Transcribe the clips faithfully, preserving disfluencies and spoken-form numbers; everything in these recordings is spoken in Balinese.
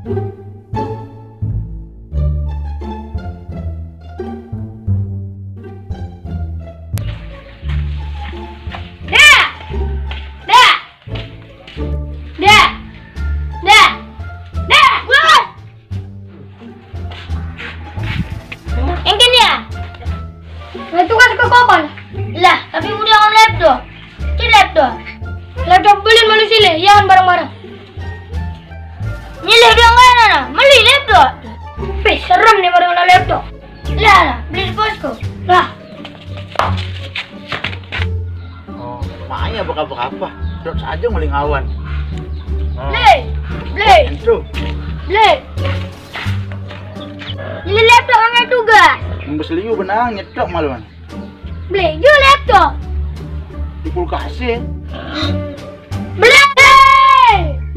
Dek! Dek! Dek! Dek! Dek! Woi! Engken ya? Nah, tugas ke kapan? Lah, tapi udah on laptop. Ci laptop. Laptop beli malu sile, jangan bareng-bareng. Nyilih doang kan, nah, beli laptop. Pih, serem nih bareng laptop. Lah, lah, beli di posko. Lah. Oh, makanya apa-apa. Dot saja nguling awan. Oh. Beli, beli, Itu. Beli. Ini laptop orangnya tugas. Membes liu benang nyetok maluan. Beli juga laptop. Di kulkas ya. Beli.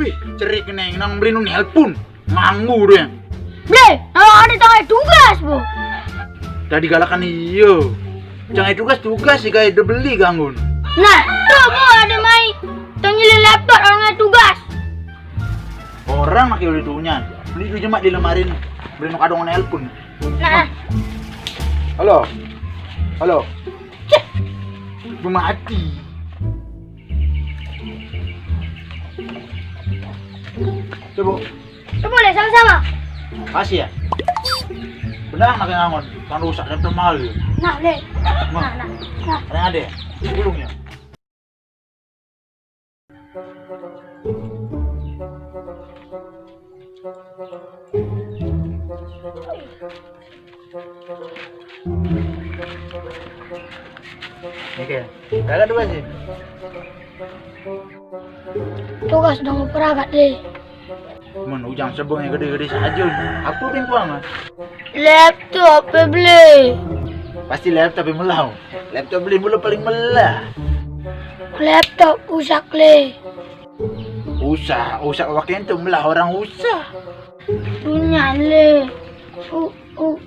Wih, cerik neng nang beli nu nelpon. Nganggu deh. Bre, kalau ada tangai tugas, Bu. Tadi galakan iyo. Jangan tugas tugas sih kayak udah beli ganggun. Nah, tuh Bu ada mai. Tanggilin laptop orangnya tugas. Orang pakai udah dunia. Beli dulu jemak di lemari nih. Beli nu kadang nelpon. Nah, Halo. Halo. Cek. Belum mati. Coba. Coba deh sama-sama. Kasih ya. Benar nak ngangon, kan rusak dan termal ya. Nah, deh. Nah, nah, nah. Ada ada ya. Gulungnya. Oke, kakak dua sih. Tugas dong perangkat deh. Men ujang sebong yang gede-gede saja. Apa bengkuang? Laptop beli. Pasti laptop yang melau. Laptop beli mulu paling melah. Laptop usak le. Usah, usah waktu itu melah orang usah. Dunia le. U, u.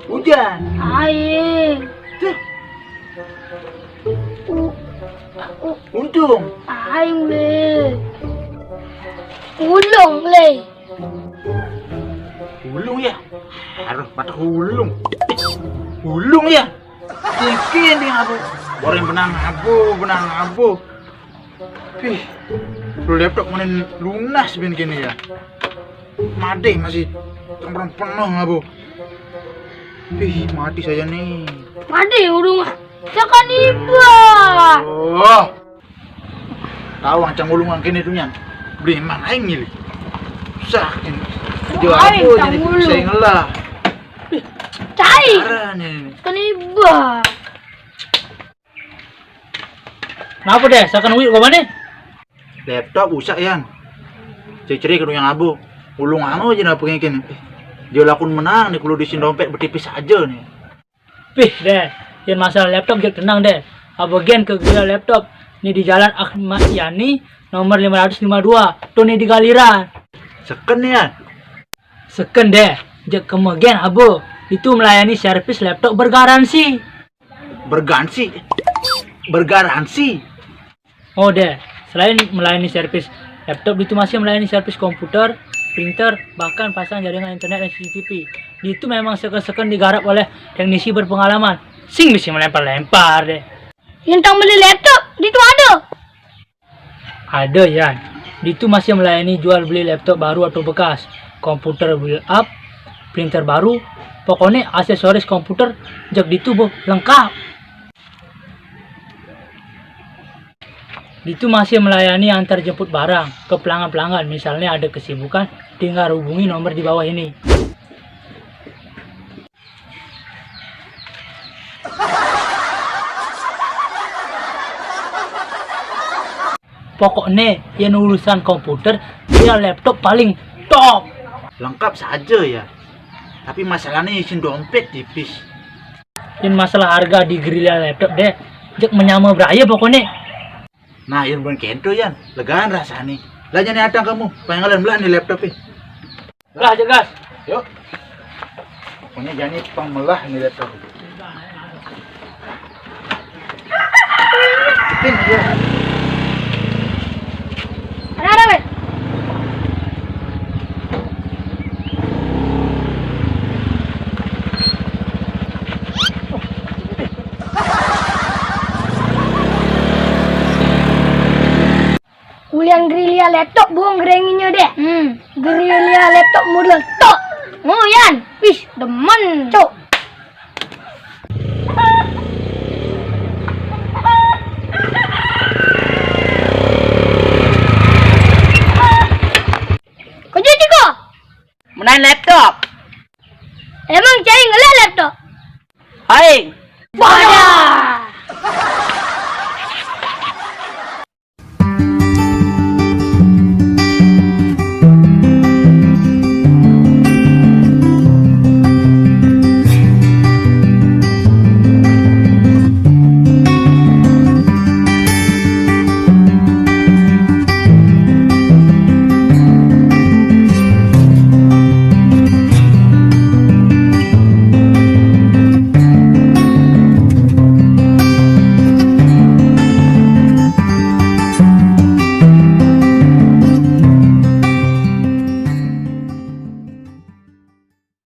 Hujan. Air. Tuh. U, u. Untung. Aing le. Ulung le. Ulung ya. Harus patah ulung. Ulung ya. Bikin dia abu. Orang benang abu, benang abu. Pih, lu laptop mainin lunas bin kini ya. Mati masih cemprong penuh ngabu. Pih, mati saya nih. Mati urung. Tekan iba. Oh. Tahu ancang ulung angkene tu nyan. Beli emang aing ngili. Susah ini. Jual aing aku jadi cang ulung. Saya ngelah. Cai. Parah nih. Tekan iba. Kenapa deh? Saya kena uyu kau mana? Laptop rusak, Yan. Ceri-ceri kedua yang abu. Ulung anu aja napa kayak gini. Dia lakun menang nih kalau di sini dompet bertipis aja nih. Pih deh, yang masalah laptop jadi tenang deh. Abu gen ke gila laptop. Nih di Jalan Ahmad Yani nomor lima ratus lima dua. Tuh nih di galiran. Seken nih, Yan. Seken deh, jek kemegen abu. Itu melayani servis laptop bergaransi. Bergansi. Bergaransi. Oh deh, selain melayani servis laptop, itu masih melayani servis komputer, printer, bahkan pasang jaringan internet dan C C T V. Itu memang seken-seken digarap oleh teknisi berpengalaman. Sing bisa melempar-lempar deh. Yang tang beli laptop, itu ada. Ada, Yan. Itu masih melayani jual beli laptop baru atau bekas, komputer build up, printer baru, pokoknya aksesoris komputer jek ditu boh lengkap. Itu masih melayani antar jemput barang ke pelanggan-pelanggan. Misalnya ada kesibukan, tinggal hubungi nomor di bawah ini. Pokoknya yang urusan komputer, dia laptop paling top. Lengkap saja ya. Tapi masalahnya isin dompet tipis. Yang masalah harga di gerilya laptop deh, jek menyama beraya pokoknya. Nah, yang bukan kento, Yan. Legaan rasanya. Lah, jangan datang kamu. Pengen ngalahin belah nih laptop nih. Lah, jegas. Yuk. Pokoknya jangan pang melah nih laptop. Ikutin dia. Ada, ada, weh. Ya, laptop bung geringinyo deh. Hmm. Gerilya laptop model tok. Nguyan. Wih, demen. Cok. Kau jadi kau? Menain laptop. Emang cai ngelak laptop? Hai. Pada.